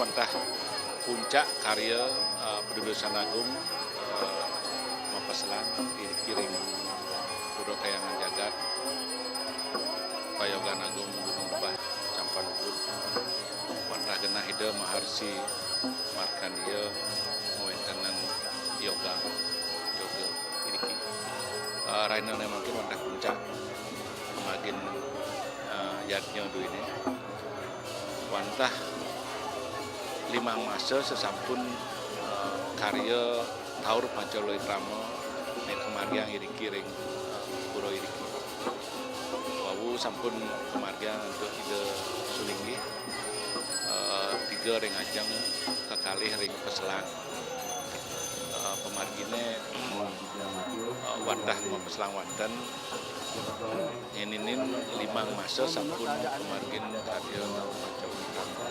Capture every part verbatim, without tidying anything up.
Tah puncak karya, eh, Padudosan Agung, eh, mapeselang iriki ring Pura Kahyangan Jagat, Payogan Agung Gunung Lebah, Campan Ubud. Wantah genah Ida Maharsi Markandeya ngwéntenang yoga, yoga iriki. Eh, rahinané mangkin wantah puncak pamargin, eh, yadnya duéné. Wantah limang masa sasampun, eh, karya Taur Pancaloikrama né kamargiang iriki ring, eh, pura iriki. Wau sampun kamargiang antuk Ida Sulinggih, eh, tiga ring ajeng, kakalih ring paselang. Eh, pamarginé, eh, wantah mapeselang wantah, nyininin limang masa sampun pamargin karya Taur Pancaloikrama.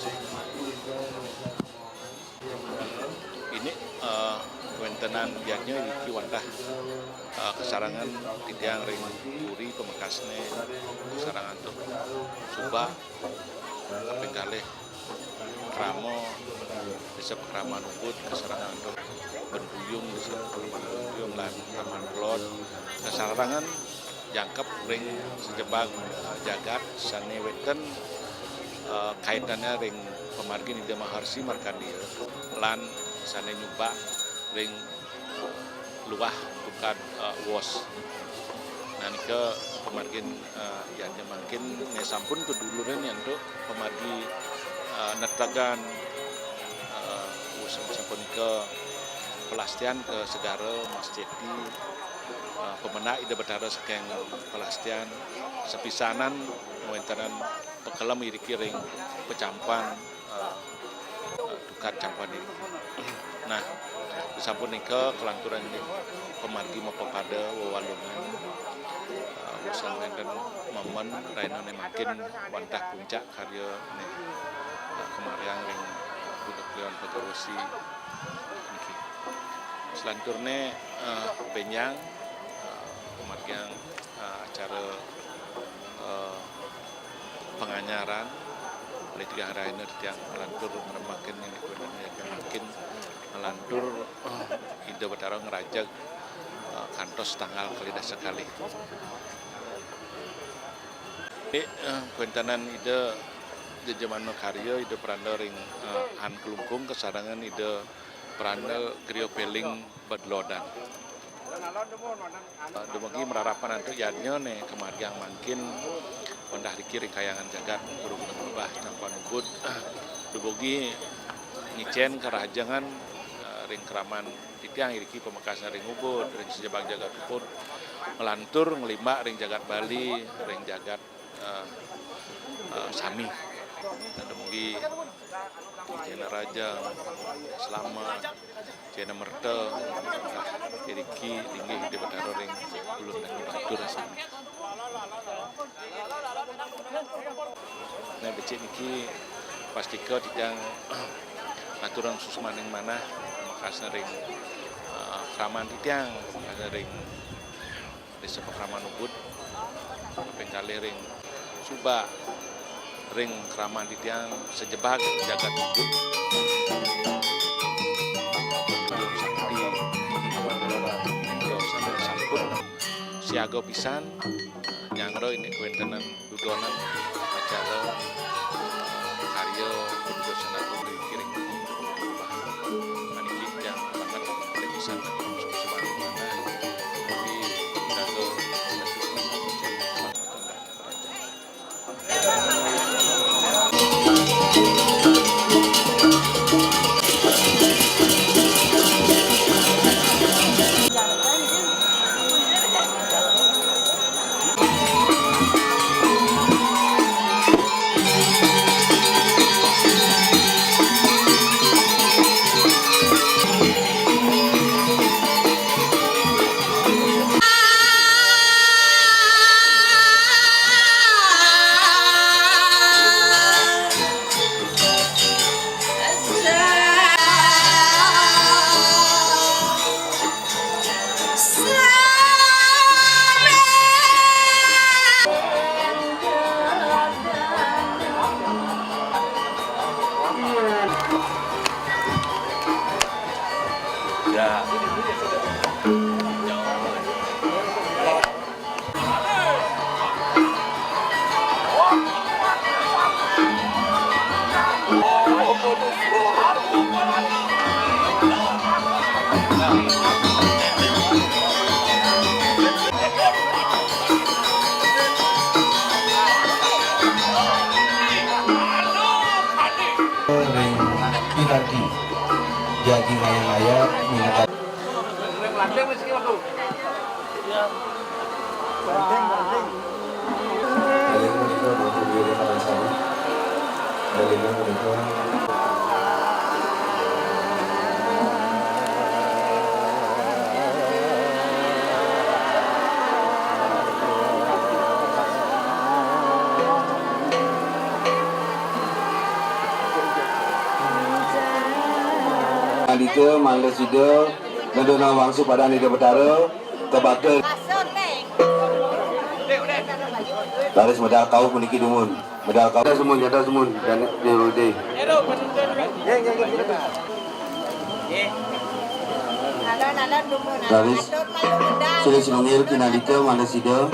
Inik, eh, kawéntenan yadnya iriki wantah, eh, kasarengan titiang ring puri pamekasné, kasarengan antuk Subak, kaping kalih Krama, Désa Pakraman Ubud, kasarengan antuk Bentuyung, Désa Pakraman Bentuyung, lan Taman Kelod, kasarengan jangkep ring sajebag, eh, jagat sané wénten, eh, kaitanné ring pamargin Ida Maharsi Markandeya lan sané nyubak ring luah tukad, eh, wos. Nah, nika pamargin, eh, yadnya mangkin né sampun kadulurin antuk pamargi, eh, netegan, eh, wos sapunika pelastian ka segara Mas Ceti, eh, pamendak Ida Betara saking pelastian, sapisanan ngwéntenang pakelem iriki ring pacampan, eh, eh, tukad campan iriki. Nah, sapunika kalanturan pamargi mapapada wewalungan, eh, wusan wénten momen rahinané mangkin wantah puncak karyané, eh, kamargiang ring Buta Kliwon Pagawa Resi niki. Salanturné, eh, bénjang, eh, kamargiang, eh, acara, eh, panganyaran, kalih tigang rahina titiang nglantur ngremakin indik kawéntenan yadnya mangkin nglantur, eh, Ida Betara ngrajeg, eh, kantos tanggal kalih dasa kalih. Jadi, eh, kawéntenan Ida Jajamana Karya, Ida Pranda ring, eh, Han Klungkung, kasarengan Ida Pranda Griya Peling Bedlodan. Eh, dumugi mararapan antuk yadnya né kamargiang mangkin wantah riki ring Kahyangan Jagat Pura Gunung Lebah, Campan Ubud. Dumugi ngicén karahajengan, eh, ring kraman titiang iriki pamekasné ring Ubud, ring sajebag jagat Ubud, nglantur nglimbak ring jagat Bali, ring jagat, eh, eh, sami. Dumugi Jena Raja, Slamet, Jena Merta, iriki linggih Ida Betara ring ulun dane batur sami. Nah, becik niki pastika titiang ngaturang suksmaning manah, mekasna ring, eh, kraman titiang, mekasna ring Désa Pakraman Ubud, kaping kalih ring Subak, ring kraman titiang sajebag jagat Ubud. Sakti, sampun siaga pisan, nyanggra indik kawéntenan dudonan acara karya Padudosan Agung ring kiring. Maniki titiang banget ring pisan, suksma manah, tapi jaga Jadi ngaya-ngaya minat. Andika mangda sida nedona wangsu padan Ida Betara, kabakta. Laris medal kauh puniki dumun. Medal kauh. Nyata semun, nyata semun. Dan, de, de. Laris, silih sinunggil kinandika mangda sida.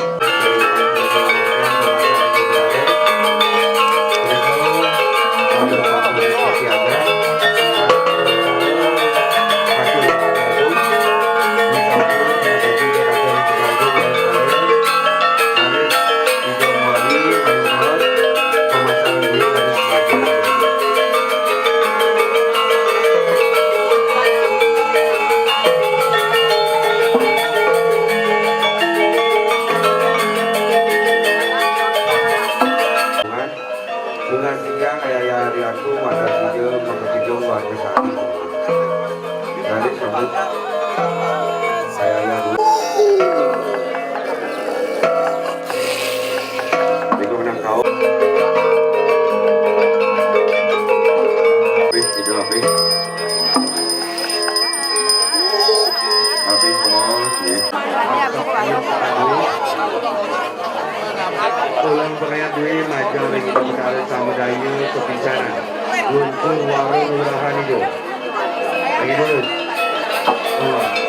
Bunga singgang ayah-ayah hari aku mata sida makakidung warga sari. Dari sebut ayah-ayah dulu. Tiga menang kau. Habis, tiga habis. Habis semua, ya. Tulang pengayat dua, majang ring perkara samudaya kepisanan. Guntur Warung Lurahan Ijo. Lagi dulu. Dua.